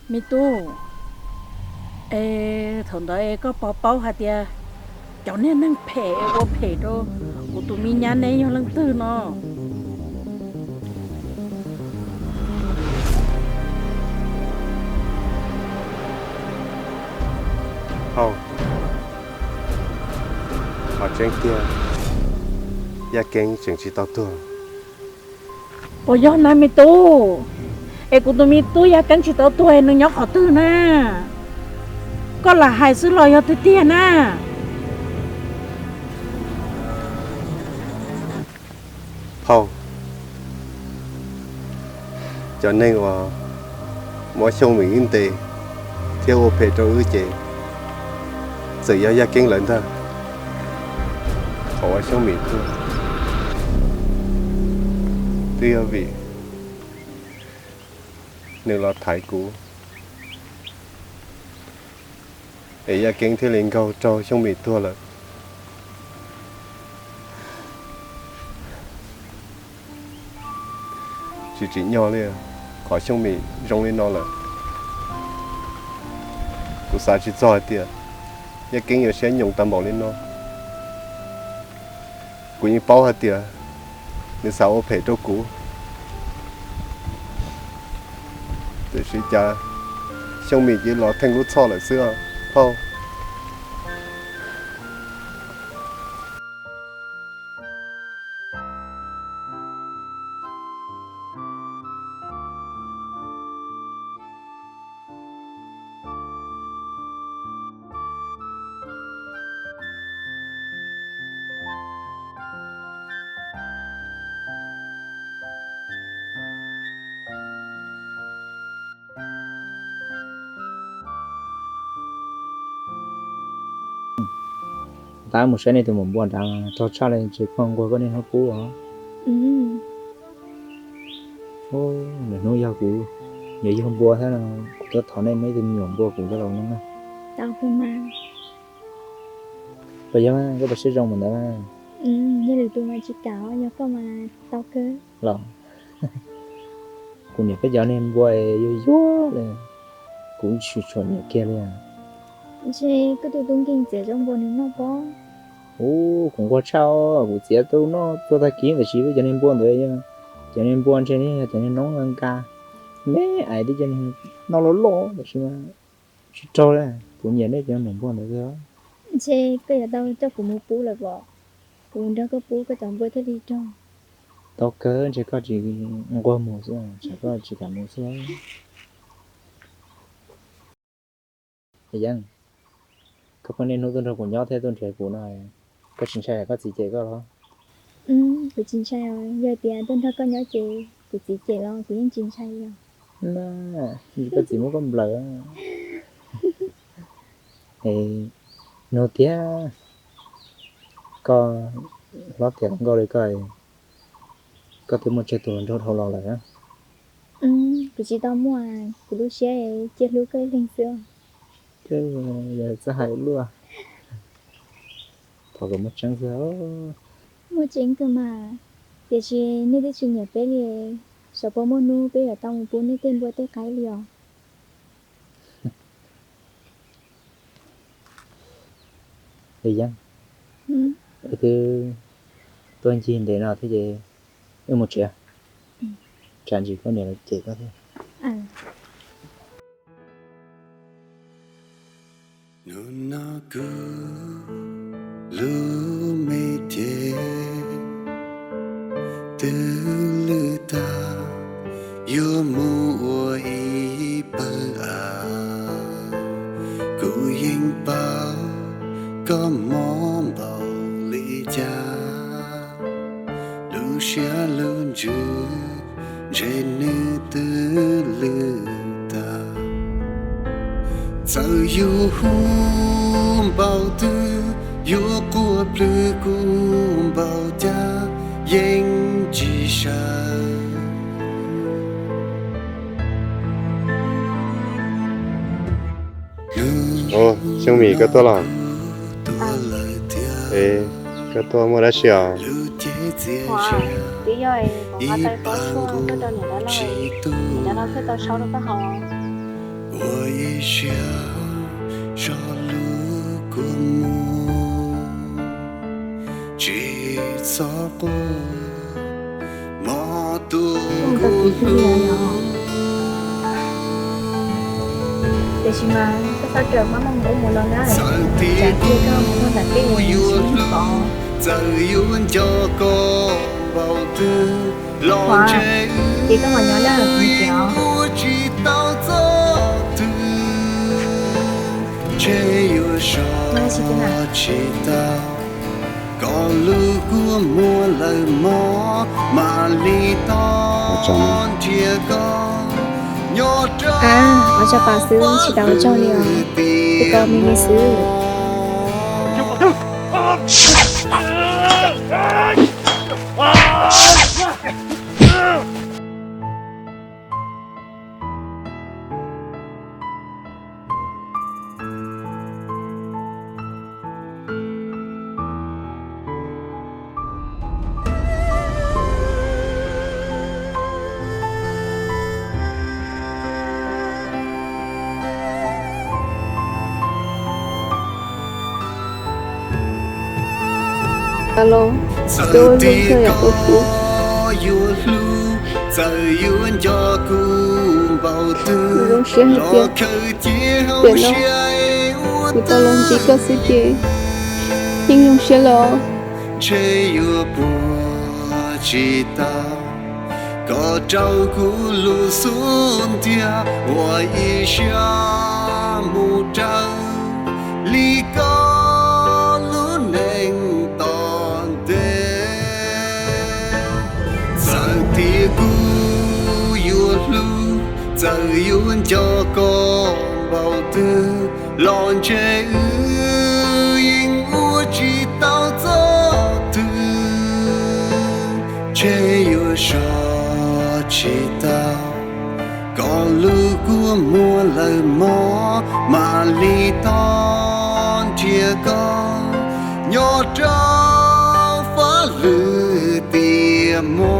Me tub, es thaum ntawd es koj puas paub hais tias cov niag neeg phem ua phem rau kuv tus me nyab neb yog leej twg no? Hauj, qhov tseeb tiag, Yaj Keeb tseem tsis tau tuag. Puas yog na me tub? Es kuv tus me tub Yaj Keeb tsis tau tuag es nws nyob qhov twg na? Koj lam hais xwb los yog tiag tiag na? Phauj, cov neeg uas muab Xyooj Mim wb ntes thiab ua phem rau wb ces txawm yog Yaj Keeb lawv ntag. Qhov uas Xyooj Mim tuag twb yog vim nws los thaiv kuv, es Yaj Keeb thiaj li nkaug raug Xyooj Mim tuag lawm. Tsis tsim nyog li, qhov Xyooj Mim zoo li no lawm, kuv xav tsis txog hais tias Yaj Keeb yuav siab nyoos tag npaum li no. Kuv yeej paub hais tias nws xav ua phem rau kuv, tiam sis cas Xyooj Mim cia li los theej lub txhoj lawm xwb os phauj. Tab mus saib nej tus maum npua nrad, raug tshaj li, tsis pom nquag koj niaj hnub pub os. Nws hnub yog kuv, nws yug npua thiab no, kuv tuaj thov nej muab ib tug me nyuam npua kuv coj los no na. Puas yog, koj puas siab zoo mus ntawd? Yog lwm tus mas tsis kam, yog koj mas tau kawg los. Kuv niam peb cov niag npua yuag yuag li, kuv tsis tshua nyiam kiag li. Ntshe koj tus tub nkeeg txiav zaub npua nws noj pob. Ub, kuv nquag tshaj, kuv txiav tau noj txog tag kis, tab sis peb cov niag npua ntawd, cov niag npua ntshe yog cov niag noob nka, me ais tib cov niag noj loj loj tab sis mas tsis raug li. Kuv nyiam nej cov maum npua ntawd. Ntshe koj yuav tau coj kuv mus pub lawm os, kuv nrog koj pub koj cov npua thiaj li raug. Tau kawg, ntshe koj tsis nquag mus xwb, ntshe koj tsis kam mus xwb. Yeeb, koj pheej niaj hnub tuaj nrog kuv nyob thiab tuaj nrhiav kuv no, koj tsis ntshai koj txiv cem koj los? Kuv tsis ntshai os, yog tias tuaj nrog koj nyob ces kuv txiv cem los kuv yeej tsis ntshai li os. Na, koj txiv muab koj nplawm. Es nug tiag, koj hlob tiav hluas nkauj li koj, koj twb muaj tsawg tus hluas nraug dhau los lawm? Kuv tsis tau muaj, kuv lub siab cia hlub koj ib leeg xwb. Yog txawj hais luaj, thov kom muaj tseeb xwb. Muaj tseeb kawg mas, tiam sis nej twb tsis nyiam peb li, xyov puas muaj hnub peb yuav tau mus pub nej tej npua tej qaib li os. Li Yeeb, wb twb tuaj ncig ntev no thiab ces wb mus tsev, tsam ntsis koj niam lawv cem koj thiab. Hnub no kuv lub me cev twb lwj tag, yuav mus ua ib pawg av. Kuv yeej paub koj mob npaum li cas, lub siab lub ntsws ntshe nws twb lwj tag. Txawm yus hu npaum twg, yuav quaj plhws kuv npaum cas, yeej tsis sawv. Xyooj Mim, koj tuaj los? Es koj tuaj muaj dab tsi os? Twb yog kuv nqa tau ib pob tshuaj tuaj rau niam dab laug, niam dab laug thiaj tau sau rau koj haus. Ua ib siab zog lub kua muag, tsis txhob quaj, mob tus kuv hlub. Tiam sis mas koj txhob raws mab muaj mus ub mus no na, tsam cia koj mus noj nram tej tsis muaj pov. Txawm yuav nco koj npaum twg los ntshe wb yeej ua tsis tau txoj twg, ntshe yuav zov tsis tau koj lub kua muag lawm mog, mam li tau nrhiav koj nyob rau pas xwb, tsis tau ua tsaug li os, ua koj me me xwb. Txawm tias koj yuav hlub, txawm yuav nco kuv npaum twg, zoo siab hais tias tiam no kuv tau los ntsib koj xwb ces yeej zoo siab lawm. Ntshe yuav puas tsis tau koj rau kuv lub xub ntiag, ua ib siab mus raws li koj lub neej tom ntej. Txawm tias kuv yuav hlub, txawm yuav nco koj npaum twg los ntshe wb yeej ua tsis tau txoj twg, ntshe yuav zov tsis tau koj lub kua muag lawm mog, mam li tau nrhiav koj nyob rau fab lwm tiam hmo.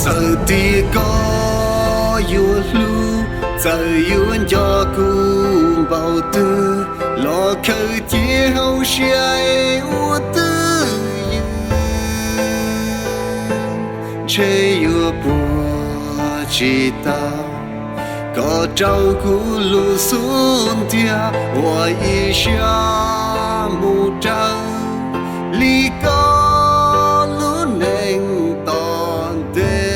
Txawm tias koj yuav hlub, txawm yuav nco kuv npaum twg, los khaws cia hauv siab es ua twj ywm, ntshe yuav puas tsis tau koj rau kuv lub xub ntiag, ua ib siab mus raws li koj lub neej tom ntej.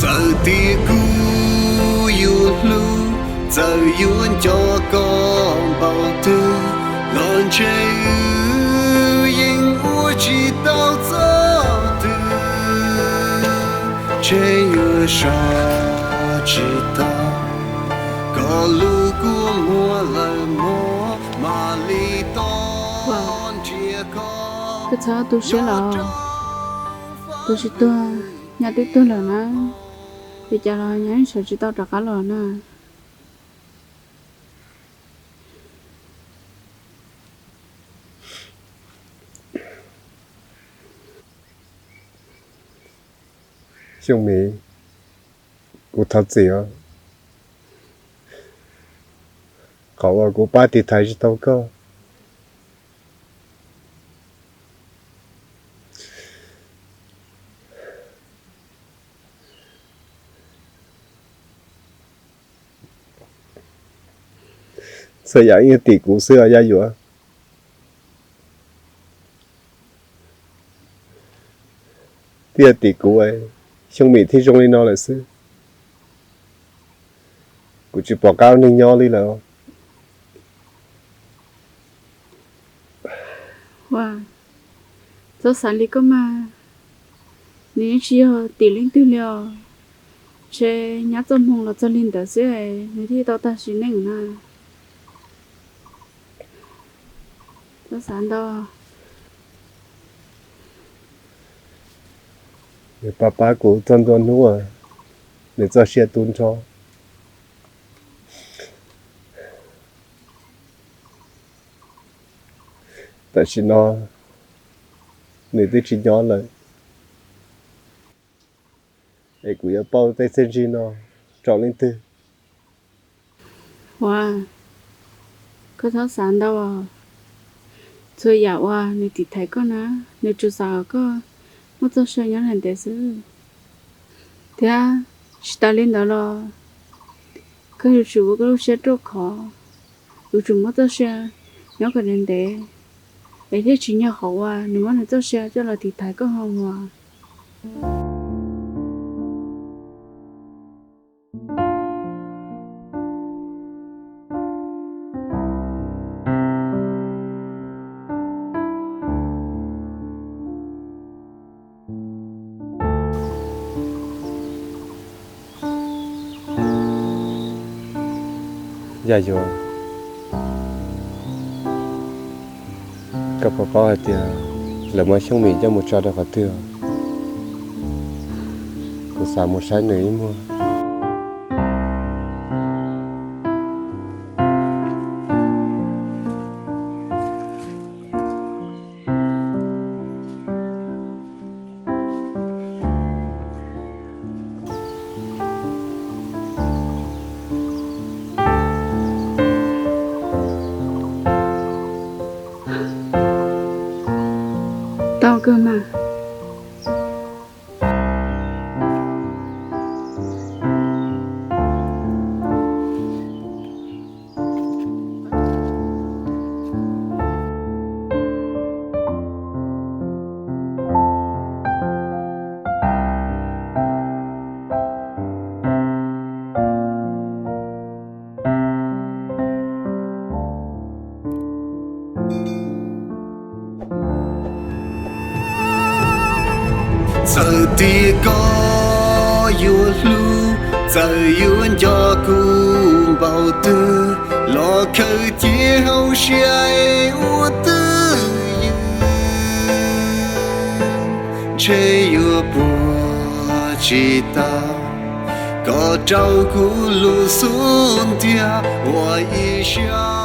Txawm tias kuv yuav hlub, txawm yuav nco koj npaum twg, los ntshe wb yeej ua tsis tau txoj twg, ntshe yuav zov tsis tau koj lub kua muag lawm mog, mam li tau nrhiav koj. Koj txhob tu siab los, tus tsis tuag nyab twb tuag lawm na, li cas los nyab yeej sawv tsis tau rov qab los na. Xyooj Mim, kuv thov txim os, qhov uas kuv pab tiv thaiv tsis tau koj. Txhua yam yeej tim kuv xwb os Yaj Yuam. Twb yog tim kuv, Xyooj Mim thiaj zoo li no lawm xwb. Kuv tsis pom qab ua neeg nyob li lawm. Ua, txhob xav li koj mas, Nws yeej tsis yog tim leej twg li os. Ntshe nyab txoj hmoo los txog li ntawd xwb nws thiaj tau tag sim neej na. Txhob xav ntau. Nws pab pab kuv txog ntua hnub uas nws txoj sia tu nrho. Tam sim no nws twb tsis nyob lawm, es kuv yuav pauj tej txiaj ntsig no rau leej twg? Huav, koj txhob xav ntau. Txhua yam uas nws tiv thaiv koj na, nws tsuas xav kom koj muaj txoj sia nyob ntev xwb. Thiab tsis tas li ntawd los, koj yuav tsum ua koj lub siab ruaj khov, yuav tsum muaj txoj sia nyob kom ntev ntev, es thiaj tsis nyog qhov uas nws muab nws txoj sia coj los tiv thaiv koj ho mus. Yaj Yuav, koj puas paub hais tias lawv muab Xyooj Mim coj mus tso rau qhov twg? Kuv xav mus saib nws ib muag. Tau kawg mas. Txawm tias koj yuav hlub, txawm yuav nco kuv npaum twg, los khaws cia hauv siab es ua twj ywm. Ntshe yuav puas tsis tau kom rau kuv lub xub ntiag ua ib siab